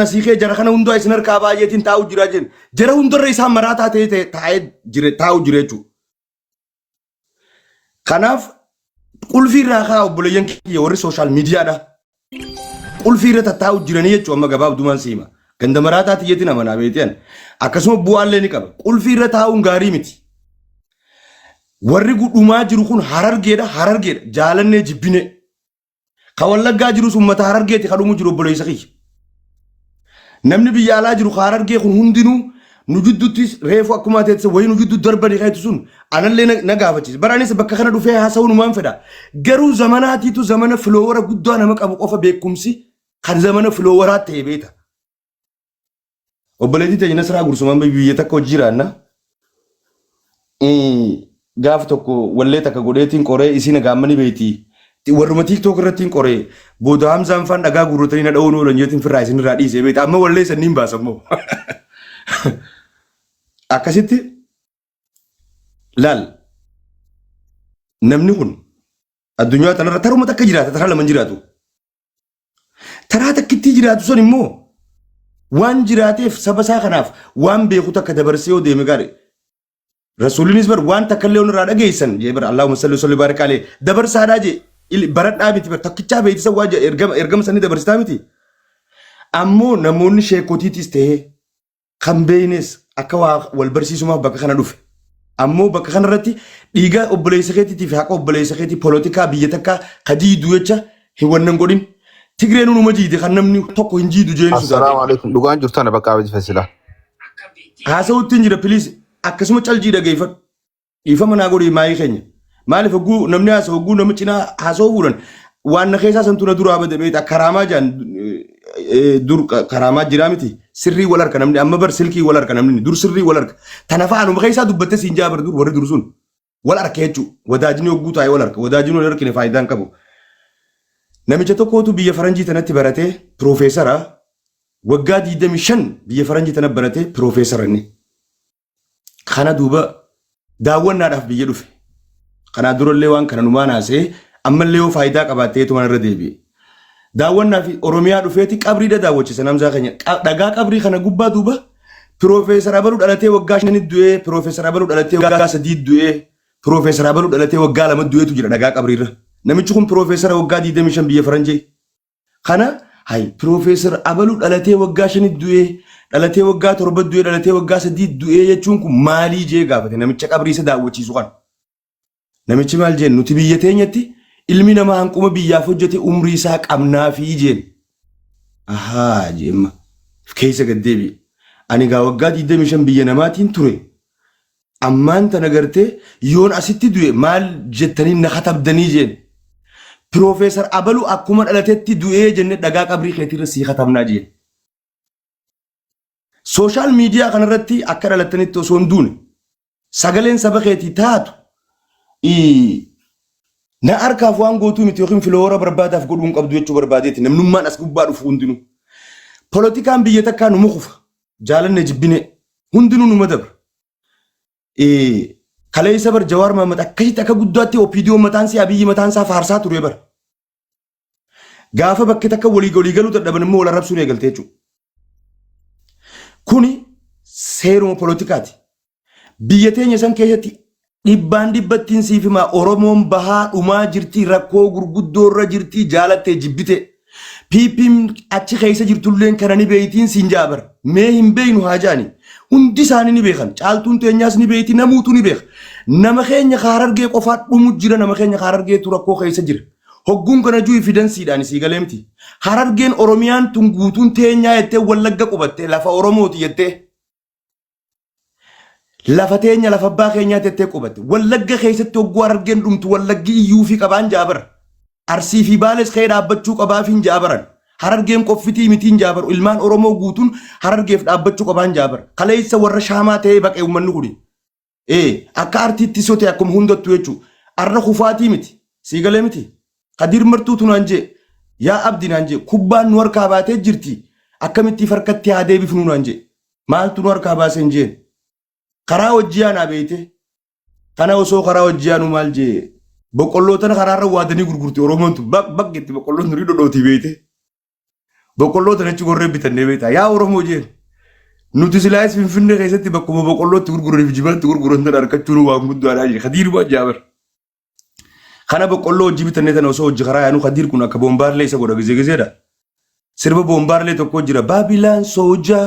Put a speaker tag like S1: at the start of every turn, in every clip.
S1: Siikee jara kana hundaa isin harkaa baay'eetiin taa'u jira jenna. Jara hundarra isaan maraataa ta'ee taa'ee jire taa'u jira jechuudha. Kanaaf qulfii irraa kaa obboleeyyan kiyya warri sooshaal miidiyaadha. Qulfii irra tattaa'u jiranii jechuudha amma gabaabdumaan siima. Ganda maraataa tiyyeetiin amanaa beektan. Akkasuma bu'aallee ni qaba. Qulfii irra taa'uun gaarii miti. Warri dhumaa jiru kun harargeedha harargeedha jaalannee jibbine. Ka Wallaggaa jirus uummata Harargeeti ka dhumu jiru obboleessa kiyya. Namni biyya alaa jiru ka Harargee kun hundinuu nu jidduutti reefu akkuma teesse wayii nu jidduu darbanii keetu sun anallee na gaafachiisa. Bara anis bakka kana dhufee haasa'uu numaan fedha. Garuu zamanaatiitu zamana filoowara guddaa nama qabu qofa beekumsi kan zamana filoowaraa ta'e beeta. Obboleettii teenya Nasraa Gursumaan biyya takka hojii jiraanna. Gaaf tokko wallee takka godheetiin qoree isiin gaammani beeyti. Warruma TikTok irrattiin qoree booda Hamzaan faan dhagaa guurratanii na dha'uun oolan jeetiin firraa isin irraa dhiisee beekta. Amma wallee sanniin baasa immoo. Akkasitti laal namni kun addunyaa tanarra taruma takka jiraata taraa lama hin jiraatu. Taraa takkittii jiraatu sun immoo waan jiraateef saba isaa kanaaf waan beeku takka dabarsee yoo deeme gaarii. Rasuulinis bar waan takka illee irraa dhageessan jee bar Allahumma salli salli baarik alee dabarsaadhaa jee baradhaa miti bar takkichaa beeksisa waan jee ergama sanii dabarsitaa miti. Ammoo namoonni sheekotiitis ta'ee kan beeynes akka waa wal barsiisumaaf bakka kana dhufe. Ammoo bakka kanarratti dhiiga obboleessa keetiitii fi haqa obboleessa keetii polotikaa biyya takkaa ka jiidu jecha hin wannan godhin. Tigreen numa jiide kan namni tokko hin jiidu jeen sodaate.
S2: Assalaamu alaikum. Dhugaan jirtu ana bakka abdi fasila.
S1: Haasa'utti hin jira please akkasuma caljii dhageeffadhu. Dhiifama naa godhi maayii keenya. Maaliif hogguu namni haasa'u hogguu nama cinaa haasa'uu fuudhan waan na keessaa santu na duraa bade beekta karaamaa jaan dur karaamaa jiraa miti sirrii wal harka namni amma bar silkii wal harka namni dur sirrii wal harka tana fa'a anuma keessaa dubbatte siin jaa bar dur warri dur sun wal harka jechuu wadaajni hogguu taa'e wal harka wadaajni wal harkine faayidaan qabu. Namicha tokkootu biyya faranjii tanatti baratee piroofeesara waggaa 25 biyya faranjii tanatti baratee piroofeesara inni. Kana duuba daawwannaadhaaf biyya dhufe. Kanaa durallee waan kana numaan haasa'ee ammallee yoo faayidaa qabaattee tumaan irra deebi'e. Daawwannaa fi Oromiyaa dhufeeti qabriidha daawwachiisa namzaa keenya. Dhagaa qabrii kana gubbaa duuba Piroofeesar Abaluu dhalatee waggaa shanitti du'ee, Piroofeesar Abaluu dhalatee waggaa sadii du'ee, Piroofeesar Abaluu dhalatee waggaa lama du'eetu jira dhagaa qabriirra. Namichi kun Piroofeesara waggaa 25 biyya Faranjii. Kana hay Piroofeesar Abaluu dhalatee waggaa shanitti du'ee, dhalatee waggaa torba du'ee, dhalatee waggaa sadii du'ee jechuun kun maalii jee gaafate namicha qabrii isa daawwachiisu kana. Namichi maal jeen nuti biyya teenyatti ilmi namaa hanquma biyyaaf hojjete umrii isaa qabnaafii jeen. Ahaa jeemma keessa gad deebi'e. Ani gaa waggaa 25 biyya namaatiin ture. Ammaan tana gartee yoon asitti du'e maal jettanii na katabdanii jeen. Piroofeesar Abalu akkuma dhalatetti du'ee jenne dhagaa qabrii keetirra sii katabnaa jeen. Sooshaal miidiyaa kanarratti akka dhalattanitti osoo hin duune sagaleen saba keetii taatu na harkaaf waan gootuu miti yookiin filoora barbaadaaf godhuu hin qabdu jechuu barbaadeeti namnummaan as gubbaa dhufu hundinuu. Polotikaan biyya takkaa numa kufa jaalanne jibbine hundinuu numa dabra. Kaleessa bar Jawaar Mahaammad akkasitti akka guddaatti OPDO mataan isaa Abiyyi mataan isaa faarsaa ture bar. Gaafa bakki takka walii walii galuu dadhaban immoo wal arrabsuun eegalte jechuudha. Kuni seeruma poolotikaati. Biyya teenya san keessatti dhibbaan dhibbattiin siif himaa Oromoon bahaa dhumaa jirti rakkoo gurguddoo irra jirti jaalattee jibbite. PP'n achi keessa jirtulleen kana ni beeytiin siin jaa bar. Mee hin beeynu haa jaani. Hundi isaanii ni beekan. Caaltuun teenyaas ni beeyti namuutu ni beeka. Nama keenya ka Harargee qofaa dhumu jira nama keenya ka Harargeetu rakkoo keessa jira. Hogguun kana juu evidensiidhaan sii galee miti. Harargeen Oromiyaan tun guutuun teenyaa jettee Wallagga qubatte lafa Oromooti jettee. Lafa teenya lafa abbaa keenyaa tettee qubatte. Wallagga keessatti hogguu Harargeen dhumtu Wallaggi iyyuufii qabaan ja'a bara. Arsii fi Baales ka'ee dhaabbachuu qabaafiin ja'a baran. Harargeen qoffitii mitiin ja'a baru. Ilmaan Oromoo guutuun Harargeef dhaabbachuu qabaan ja'a bara. Kaleessa warra shaamaa ta'ee baqe uummanni kuni. Ee akka artiitti sote akkuma hundattu jechuudha. Arra kufaatii miti. Sii galee miti. Kadiir martuutu naan jee. Yaa abdi naan jee. Kubbaan nu harkaa baatee jirti. Akkamitti harkatti haa deebifnu naan jee. Maaltu nu harkaa baase hin jeen. Karaa hojii aanaa beeyte. Kana osoo karaa hojii aanuu maal jee. Boqqolloo tana karaarra waadanii gurgurti Oromoon tun. Baq baq jetti boqqolloon tun dhodhootii beeyte. Boqqolloo tana achi gorree bitannee beektaa. Yaa Oromoo jeen. Nuti silaayis Finfinnee keessatti bakkuma boqqollootti gurguraniif jimaatti gurguran tana argachuun waan guddaadha jee. Kadiir waan jaabar. Kana boqqolloo hojii bitannee tana osoo hojii karaa yaanu Kadiir kun akka boombaarlee isa godha gizee gizeedha. Sirba boombaarlee tokko jira. Baabilaan soojaa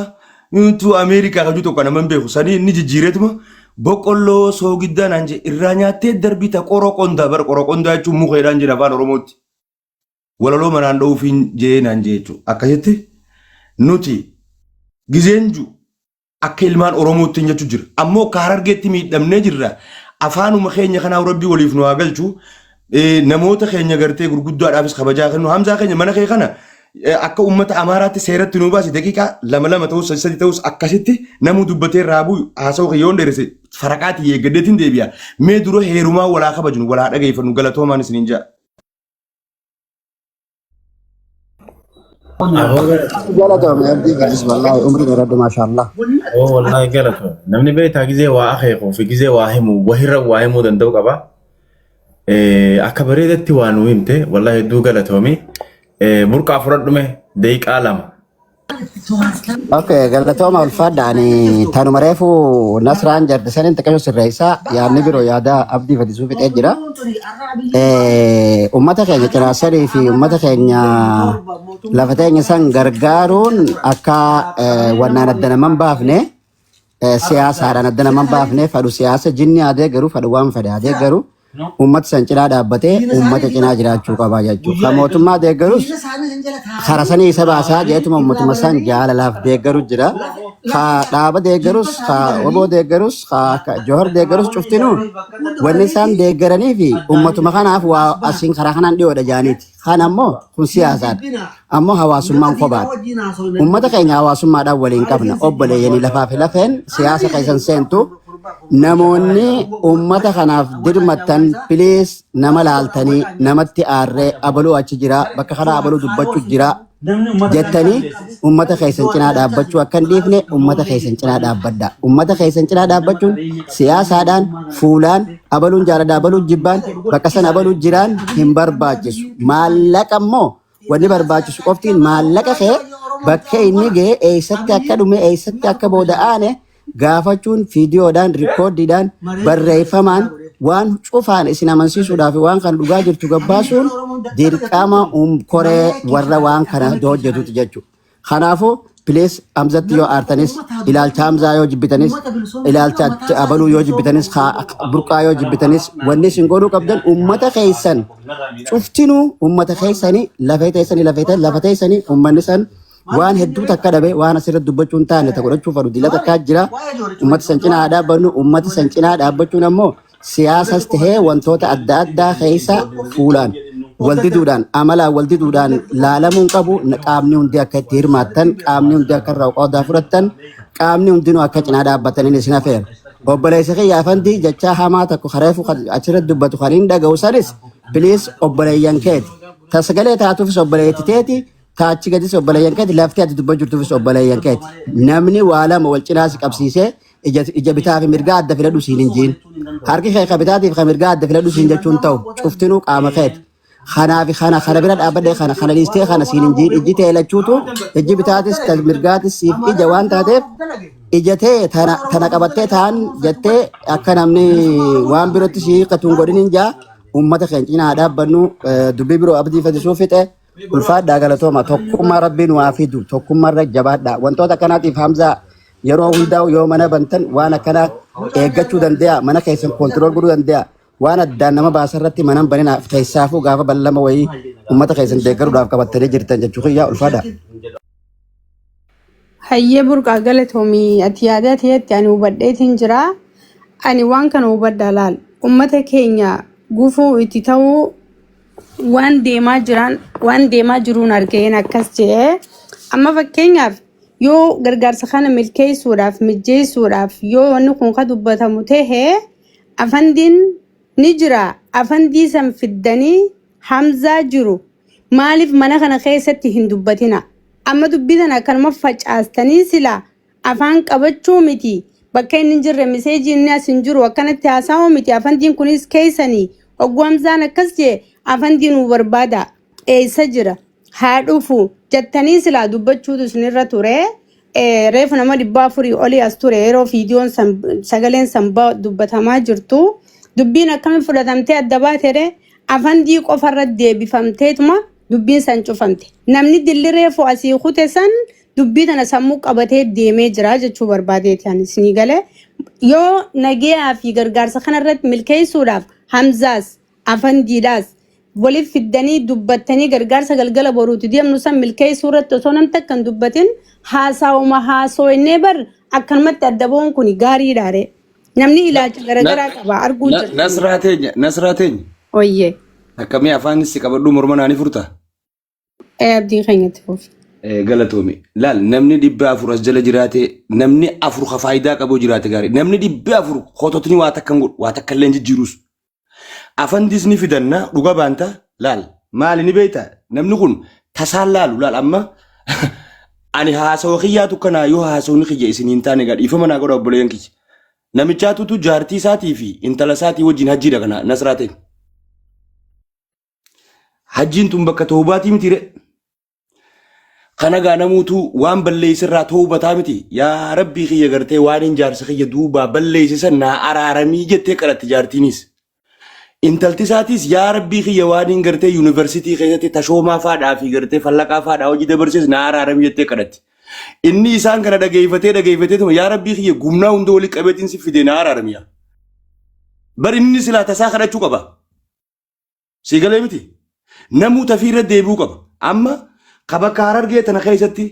S1: tu Ameerikaa kajuu tokko nama hin beeku. Sanii inni jijjiireetuma boqqolloo soogiddaa naan jee irraa nyaattee darbita qoroqondaa bara qoroqondaa jechuun mukeedhaan jedha afaan Oromootti. Walaloo manaan dha'uufiin jee naan jee jechuudha. Akkasitti nuti gizeen ju akka ilmaan Oromootti hin jechuu jira. Ammoo akka Harargeetti miidhamnee jirra. Afaanuma keenya kanaa Rabbi waliif nu haa galchu. Namoota keenya gartee gurguddaadhaafis kabajaa kennu. Hamzaa keenya mana kee kana akka uummata Amaaraatti seeratti nu baase daqiiqaa lama lama ta'us sadi sadi ta'us akkasitti namuu dubbatee raabuu haasa'u kiyyoon yoon dheeresse faraqaatti eeggadheetiin deebi'a. Mee dura heerumaa walaa kabajnu walaa dhageeffannu galatoomaan isiniin ja'a.
S3: Aboo galatoom.
S4: Galatoome abdii gadis wallahi umrii dheeradhu maashaallah.
S3: Oo wallahi galatoom. Namni beektaa gizee waa akeekuu fi gizee waa himu wahirra waa himuu danda'u qaba. Akka bareedatti waa nuu himte wallahi hedduu galatoomi. Burqaa fudhadhume daqiiqaa 2.
S4: Okay, galatooma ulfaadha. Ani tanuma reefu Nasraan jarte saniin xiqqasho sirreessaa yaadni biroo yaada abdii fadisuu fixee jira. Uummata keenya cinaasarii fi uummata keenya lafa teenya san gargaaruun akka wannaan adda naman baafne siyaasaadhaan adda naman baafne fadhu siyaasa jinni adee garuu fadhu waan fedhe adee garuu uummata san cinaa dhaabbatee uummata cinaa jiraachuu qaba jechuudha. Kan mootummaa deeggarus kara sanii isa baasaa jeetuma uummatuma san jaalalaaf deeggaru jira. Ka dhaaba deeggarus, ka oboo deeggarus, ka Johar deeggarus cuftinuu wanni isaan deeggaranii fi uummatuma kanaaf waa asiin karaa kanaan dhiyoodha jaaniiti. Kan ammoo kun siyaasaadha. Ammoo hawaasummaan kophaadha. Uummata keenya hawaasummaadhaan waliin qabna. Obboleeyyanii lafaa fi lafeen siyaasa keessan seentu namoonni uummata kanaaf dirmattan piliis nama laaltanii namatti aarree abaluu achi jira bakka kanaa abaluu dubbachuu jira jettanii uummata keessan cinaa dhaabbachuu akka hin dhiifne uummata keessan cinaa dhaabbadha. Uummata keessan cinaa dhaabbachuun siyaasaadhaan fuulaan abaluun jaaladha abaluun jibbaan bakka sana abaluu jiraan hin barbaachisu. Maallaqa immoo wanni barbaachisu qoftiin maallaqa kee bakka inni ga'e eessatti akka dhume eessatti akka booda aane gaafachuun fiidiyoodhaan rikoordiidhaan barreeffamaan waan cufaan isin amansiisuudhaaf waan kana dhugaa jirtu gabbaasuun dirqama koree warra waan kana hojjetuti jechuudha. Kanaafuu pilees Hamzatti yoo aartanis ilaalcha Hamzaa yoo jibbitanis ilaalcha abaluu yoo jibbitanis burqaa yoo jibbitanis wanni isin godhuu qabdan uummata keessan cuftinuu uummata keessanii lafee teessanii lafee lafa teessanii uummanni san waan hedduu takka dhabe waan asirratti dubbachuu hin taane ta godhachuu fadhu dila takkaa jira uummata san cinaa haa dhaabbannu uummata san cinaa dhaabbachuun ammoo siyaasas tahee wantoota adda addaa keessa fuulaan wal diduudhaan amalaan wal diduudhaan laalamuun qabu qaamni hundi akka itti hirmaattan qaamni hundi akka irraa qoodaa fudhattan qaamni hundinuu akka cinaa dhaabbataniin isin hafeera. Obboleessa kiyya afandii jechaa hamaa tokko kareefu achirratti dubbatu kan hin dhaga'u sanis biliis obboleeyyan keeti. Tasgalee taatuufis obboleetti teeti Taachi gadis obboleeyyan keeti lafti ati dubbachuu jirtuufis obboleeyyan keeti. Namni waa lama wal cinaa si qabsiisee ija, ija bitaa fi mirgaa adda filadhu siin hin jiin. Harki kee ka bitaatiif ka mirgaa adda filadhu siin jechuun ta'u cuftinuu qaama keeti. Kanaa fi kana kana bira dhaabbadhee kana kana dhiistee kana siin hin jiin ijji tee lachuutu ijji bitaatis ta mirgaatis siif ija waan taateef ija tee tana tana qabattee ta'an jettee akka namni waan birootti si hiikkatu hin godhin hin jaa uummata keenya cinaa haa dhaabbannu dubbii biroo abdii fedhisuu fixe. Ulfaadhaa galatooma tokkummaa rabbiin waa fidu tokkummaarra jabaadhaa wantoota akkanaatiif Hamzaa yeroo hundaa'u yoo mana bantan waan akkanaa eeggachuu danda'a mana keessan koontirool godhuu danda'a waan addaan nama baasa irratti mana hin banina keessaafuu gaafa ballama wayii uummata keessan deeggaruudhaaf qabattanii jirtan jechuu kiyyaa ulfaadhaa.
S5: Hayyee burqaa galatoomii ati yaada ta'etti ani hubadheetiin jira. Ani waan kana hubadhaa laal. Uummata keenya gufuu itti ta'uu waan deemaa jiran waan deemaa jiruun argeen akkas jedhee amma fakkeenyaaf yoo gargaarsa kana milkeessuudhaaf mijjeessuudhaaf yoo wanni kun ka dubbatamu ta'e afandiin ni jira afandii san fiddanii hamzaa jiru maaliif mana kana keessatti hin dubbatina amma dubbii tana akkanuma facaastanii silaa afaan qabachuu miti bakka inni hin jirre miseejii inni as hin jiru akkanatti haasa'uu miti afandiin kunis keessanii hogguu hamzaan akkas jee afandii nuu barbaada eessa jira haa dhufu Jettanii silaa dubbachuutu isinirra ture. Reefu nama 400 olii as ture yeroo viidiyoon san sagaleen san dubbatamaa jirtu. Dubbiin akkamiin fudhatamtee adda baatere afandii qofarra deebifamteetuma dubbiin san cufamte. Namni dilli reefu asii kute san dubbii tana sammuu qabatee deemee jira jechuu barbaadeeti ani isinii galee. Yoo nageeyaa fi gargaarsa kanarratti milkeessuudhaaf Hamzaas afandiidhaas waliif fiddanii dubbattanii gargaarsa galgala boruuti deemnu san milkeessuu irratti osoo namni takka hin dubbatin haasaa'uma haasoo'inee bar akkanumatti adda ba'uun kun gaariidha ree. Namni ilaalcha garaagaraa qaba arguu jirti.
S1: Nasraa teenya, Nasraa teenya.
S5: Oyyee.
S1: Akkamii afaan si qabadhu morma naanii furta?
S5: Ee abdii keenyatti fufi.
S1: Galatoomi. Laal namni 400 as jala jiraate namni afur ka faayidaa qabu jiraate gaarii. Namni 400 kototni waa takka hin godhu waa takka illee hin jijjiirus. Afandis ni fidanna dhuga baanta laal maali ni beekta namni kun tasaan laalu laal amma ani haasawa kiyyaatu kanaa yoo haasawni kiyya isin hin taane gaa dhiifama naa godha obboleeyyan kiyya. Namichaatutu jaartii isaatii fi intala isaatii wajjin hajjiidha kana nasraa ta'e. Hajjiin tun bakka toobaatii miti re. Kana gaa namuutu waan balleeyse irraa toobataa miti. Yaa Rabbii kiyya gartee waan hin jaarsa kiyya duubaa balleeyse san naa araaramii jettee kadhatti jaartiinis. Intalti isaatiis yaa Rabbii kiyya waan hin gartee yuunivarsiitii keessatti tashoomaa faadhaa fi gartee fallaqaa faadhaa hojii dabarsees naa araaramii jettee kadhatti. Inni isaan kana dhageeffatee dhageeffatee yaa Rabbii kiyya gumnaa hunda walii qabeetiin si fide naa araaramii. Bar inni silaa tasaa kadhachuu qaba. Sii galee miti. Namuu tafii irra deebi'uu qaba. Amma ka bakka harargee tana keessatti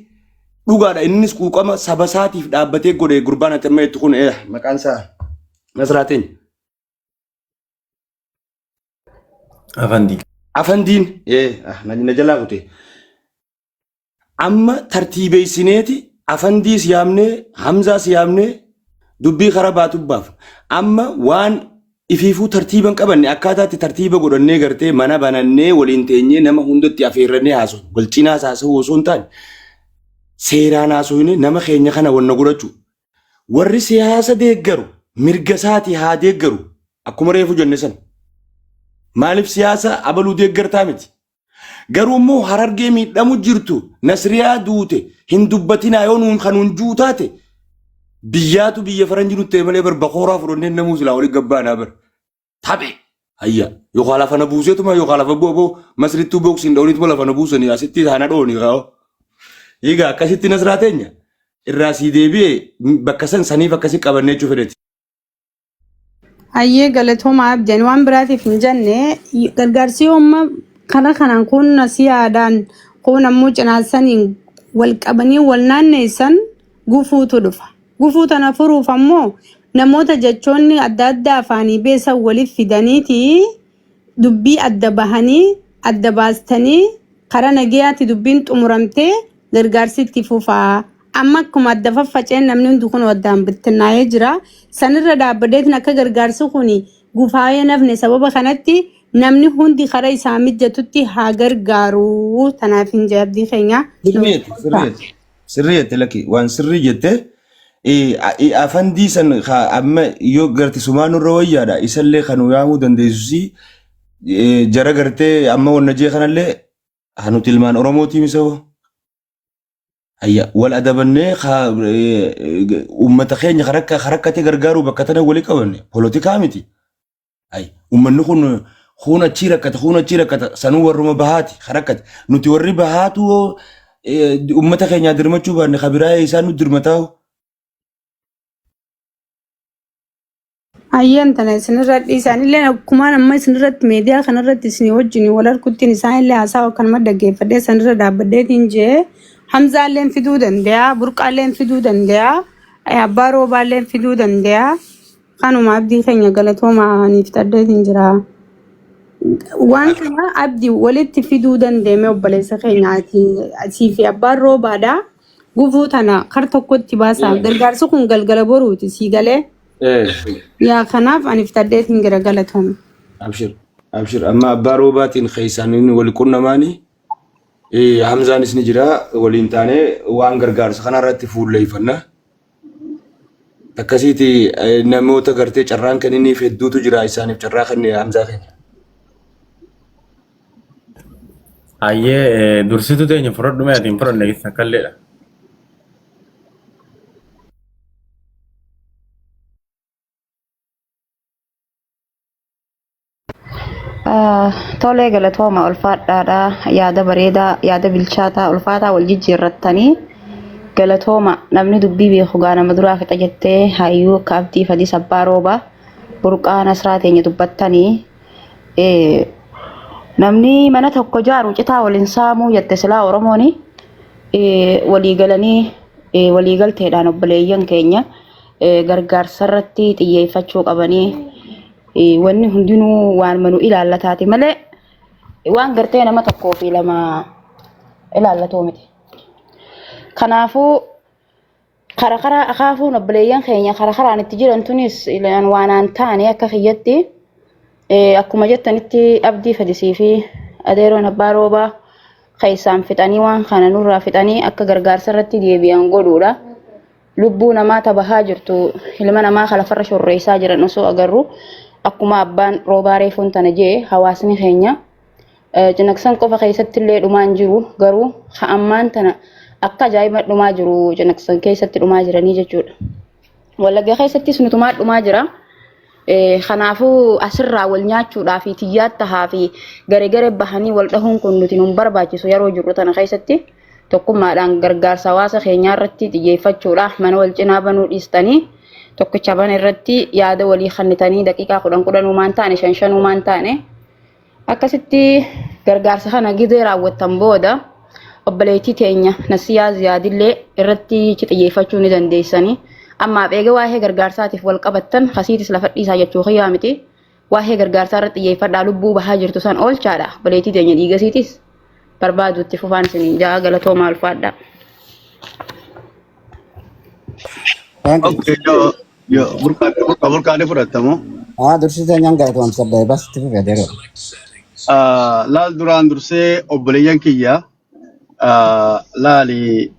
S1: dhugaadha innis quuqama saba isaatiif dhaabbatee godhe gurbaan ati amma jettu kun maqaan isaa Nasraa Teenya.
S3: Afandii.
S1: Afandiin na jalaa kute. Amma tartiibeessineeti afandiis yaamnee Hamzaas yaamnee dubbii kara baatu baafna. Amma waan ifiifuu tartiiba hin qabanne akkaataa itti tartiiba godhannee gartee mana banannee waliin teenyee nama hundatti afeerrannee haasofnu. Wal cinaas haasa'uu osoo hin taane seeraan haasofne nama keenya kana wanna godhachuu. Warri siyaasa deeggaru mirga isaatii haa deeggaru. Akkuma reefu jenne sana. Maaliif siyaasa abaluu deeggartaa miti? Garuu immoo harargee miidhamu jirtu Nasriyaa duute hin dubbatinaa yoo nuun kan nuun juu taate biyyaatu biyya faranji nutti ta'e malee bar bakooraa fudhannee namuu silaa walitti gabbaanaa bar taphe hayya yookaan lafa na buuseetuma yookaan lafa bu'a boo masrittuu booksiin dhoonituma lafa na buusanii asitti hana dhooni kaa'o. Egaa akkasitti Nasraa teenya irraa sii deebi'e bakka san saniif akkasi qabannee jechuu fedheti.
S5: Hayyee galatooma abdeen waan biraatiif hin jenne gargaarsi yoomma karaa kanaan kun siyaadhaan kun ammoo cinaassaniin wal qabanii wal naanneessan gufuutu dhufa. Gufuu tana furuuf ammoo namoota jechoonni adda addaa afaanii beesan waliif fidaniiti dubbii adda bahanii adda baastanii karaa nagayaatti dubbiin xumuramtee gargaarsi itti fufaa. Amma akkuma adda faffaceen namni hundi kun addaan bittinnaa'ee jira. Sanirra dhaabbadeetiin akka gargaarsi kun gufaa'ee nafne sababa kanatti namni hundi karaa isaa mijatutti haa gargaaru. Tanaaf hin jee abdii keenya.
S1: Sirrii jette, sirrii jette. Sirrii jette lakki waan sirrii jette. Afandii san amma yoo garte sumaan nurra wayyaadha isallee kan nu yaamuu dandeessusi jara gartee amma wanna jee kanallee haa nuti ilmaan Oromootii misoo. Hayya wal adabannee uummata keenya kan rakkate gargaaruu bakka tana walii qabanne polotikaa miti. Ay uummanni kun kuun achii rakkata kuun achii rakkata sanuu warruma bahaati kan rakkate nuti warri bahaatu uummata keenyaa dirmachuu baanne kan biraa isaan nu dirmataa.
S5: Hayyaan tana isinirra dhiisan illee akkumaan amma isinirratti miidiyaa kanarratti isinii wajjin wal arguttiin isaan illee haasawa akkanuma dhaggeeffadhee sanirra dhaabbadheetiin jee Hamzaalleen fiduu danda'a Burqaalleen fiduu danda'a Abbaa Roobaalleen fiduu danda'a kanuma abdii keenya galatooma aniif xaddeetiin jira. Waan kana abdii walitti fiduu dandeeme obboleessa keenya asii fi abbaan roobaadha. Gufuu tana kar tokkotti baasaa gargaarsi kun galgala boruuti sii galee. Yaa kanaaf ani fitadheetiin jira galatoome.
S1: Abshir abshir amma abbaa roobaatiin keessaan inni wal qunnamaanii Hamzaanis ni jira waliin taanee waan gargaarsa kanarratti fuulleeffanna. Akkasiiti namoota gartee carraan kenniniif hedduutu jira isaaniif carraa kenne Hamzaa keenya.
S3: Hayyee dursitu teenya fudhadhu mee ati hin fudhanne keessa akkalleedha.
S6: Tolee galatooma ulfaadhaadha yaada bareedaa yaada bilchaataa ulfaataa wal jijjiirrattanii galatooma namni dubbii beeku gaa nama duraa fixa jettee hayyuu akka abdii fadii sabbaa roobaa burqaa nasraa teenya dubbattanii namni mana tokko jaaru citaa waliin saamuu jette silaa Oromooni walii galanii walii galteedhaan obboleeyyan keenya gargaarsa irratti xiyyeeffachuu qabanii wanni hundinuu waan manu ilaallataati malee waan gartee nama tokkoo fi lama ilaallatuu miti. Kanaafuu kara karaa akaafuun obboleeyyan keenya kara karaan itti jiran tunis waan aan taane akka kiyyatti akkuma jettanitti abdii fadisii fi adeeroon abbaa roobaa keessaan fixanii waan kana nurraa fixanii akka gargaarsa irratti deebi'an godhuudha. Lubbuu namaa tabahaa jirtu ilma namaa kan lafarra shorreessaa jiran osoo agarru akkuma abbaan roobaa reefuun tana jee hawaasni keenya Cinaqsan qofa keessatti illee dhumaa hin jiru garuu ha ammaan tana akka ajaa'iba dhumaa jiru cinaqsan keessatti dhumaa jiranii jechuudha. Wallagga keessattis nutumaa dhumaa jira. Kanaafuu asirraa wal nyaachuudhaa fi tiyyaat tahaa fi gare gare bahanii wal dhahuun kun nuti nun barbaachisu yeroo jirru tana keessatti tokkummaadhaan gargaarsa hawaasa keenyaa irratti xiyyeeffachuudha mana wal cinaa banuu dhiistanii tokkicha bana irratti yaada walii kennitanii daqiiqaa kudhan kudhanumaan taane shan shanumaan taane Akkasitti gargaarsa kana gizee raawwattan booda obboleettii teenya Nasiyaa Ziyaadillee irratti xiyyeeffachuu ni dandeessanii. Ammaaf eega waa'ee gargaarsaatiif wal qabattan kasiitis lafa dhiisaa jechuu kiyyaa miti. Waa'ee gargaarsaa irratti xiyyeeffadhaa lubbuu bahaa jirtu san oolchaadha. Obboleettii teenya dhiigasiitis barbaaduutti fufaan isiniin ja'a galatoomaa ulfaadhaa.
S4: Thank you.
S7: Okay, yo, yo, burqaa burqaa burqaa ni fudhatamu.
S4: Ah, dursi teenyaan galatoomsadha. Bas itti fufe adeeroo.
S7: Ah, Laal duraan dursee obboleeyyan kiyya. Ah, Laali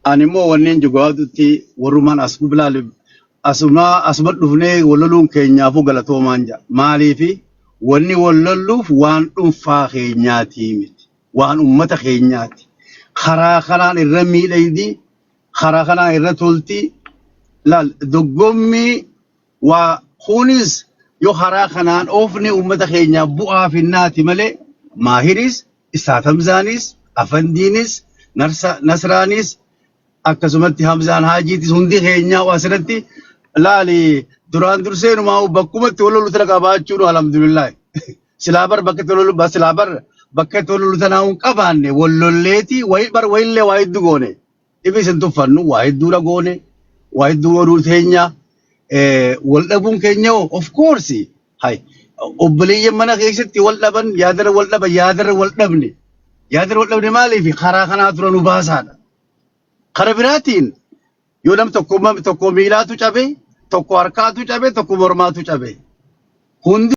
S7: ani immoo wanneen jigaadutti warrumaan as laali asuma asuma dhufnee wal loluun keenyaafuu galatoomaan jedha. Maaliifi wanni wal lolluuf waan dhuunfaa keenyaatii miti. Waan ummata keenyaati. Karaa kanaan irra miidhagdi, karaa kanaan irra tolti. Laal dorgommii waa kunis yoo karaa kanaan oofne ummata keenyaaf bu'aa finnaati malee maahiris, Istaatamzaanis, Afandiinis, Nasraanis akkasumatti Hamzaan Haajiitis hundi keenyaa asirratti laali duraan dursee numaa bakkumatti wal lolu tana qabaachuun alhamdulillah. Silaa bar bakka itti wal lolu silaa bar bakka itti wal lolu tanaa hin qabaanne wal lolleeti wayi bar wayillee waa hedduu goone. Dhibi isin tuffannu waa hedduudha goone waa hedduu godhuu teenya wal dhabuun keenya hoo of course hay obboleeyyan mana keessatti wal dhaban yaadarra wal dhaban yaadarra wal dhabne yaadarra wal dhabne maaliif karaa kanaa dura nu baasaadha. Kara biraatiin yoo nam tokko tokko miilaatu cabe tokko harkaatu cabe tokko mormaatu cabe hundi.